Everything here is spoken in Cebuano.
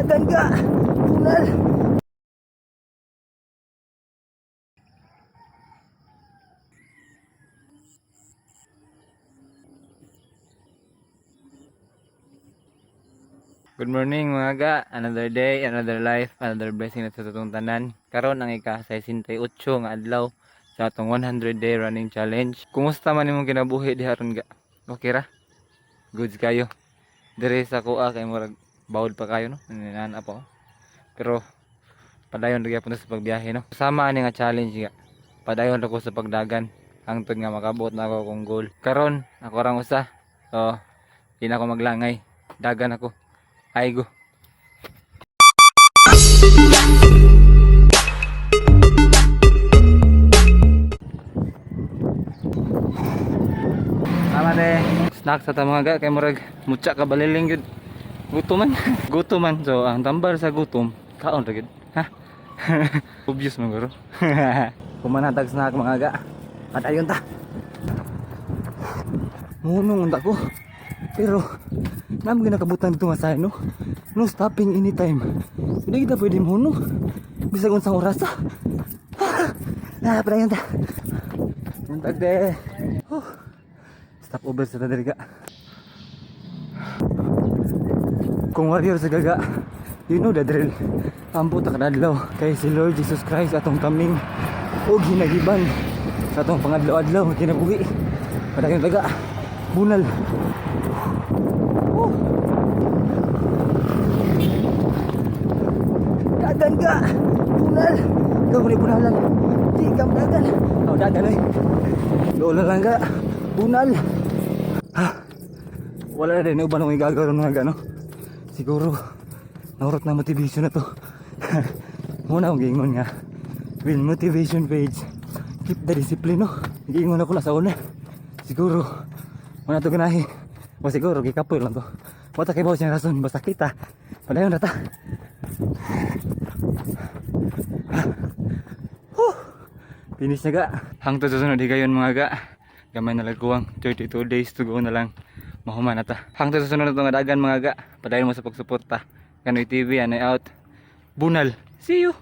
Dagan ka! Bunal! Good morning, mga ga. Another day, another life, another blessing na sa atong tanan. Karon ang ika-68 nga adlaw sa atong 100 day running challenge. Kumusta man imong kinabuhi diha ron, ga? Okay ra? Goods kayo. Dire sa kuha kay murag bawod pa kayo, no. Ninana pa ko. Pero padayon ra gyapon ta sa pagbiyahe, no. Sama ani nga challenge, ga. Padayon ra ko sa pagdagan hangtod nga makabot na ako akong goal. Karon ako rang usa. So, di na ako maglangay. Dagan ako. Ay go. Tama de. Snack sa ta, mga ga, kay murag mutya ka baliling gyud. Gutom man. Gutom man. So ang tambal sa gutom, kaon ra gyud. Ha? Obvious man guro. Kumanatag snack, mga ga. At ayun ta. Munong unta ko. Pero namo ginakabutan dito nga sa, no. No stopping anytime. Hindi kita pwede muno. Bisag unsang oras ah. Ah, padayon ta. Untag de. Oh. Stop over sa tadriga. Kung warrior sa gaga, you know the drill. Ampo ta kadadlaw kay si Lord Jesus Christ atong taming og hinagiban sa atong pangadlaw-adlaw nga kinabuhi. Padayon taga. Bunal. Oh. Dagan ka! Bunal! Ikaw ni bunalan. Di ka dagan. Oh, dagan oy. Lola lang ka. Bunal. Ha. Wala na din uban akong igagawa mga gano. Siguro naurot na motivation na to. Muna akong giingon nga. When motivation fades, keep the discipline, no. Giingon ako na sa una. Siguro wala to ganahi. O siguro gikapoy lang to. Wala kay siya rason basta kita. Padayon na ta. Huh. Finish na, ga. Hangtod sa sunod higayon, mga ga. Gamay na lang kuwang 32 days to go na lang. Mahuman na ta. Hangtod sa sunod na itong dagan, mga ga. Padayon mo sa pagsuporta. Kanoy TV, anay out. Bunal. See you.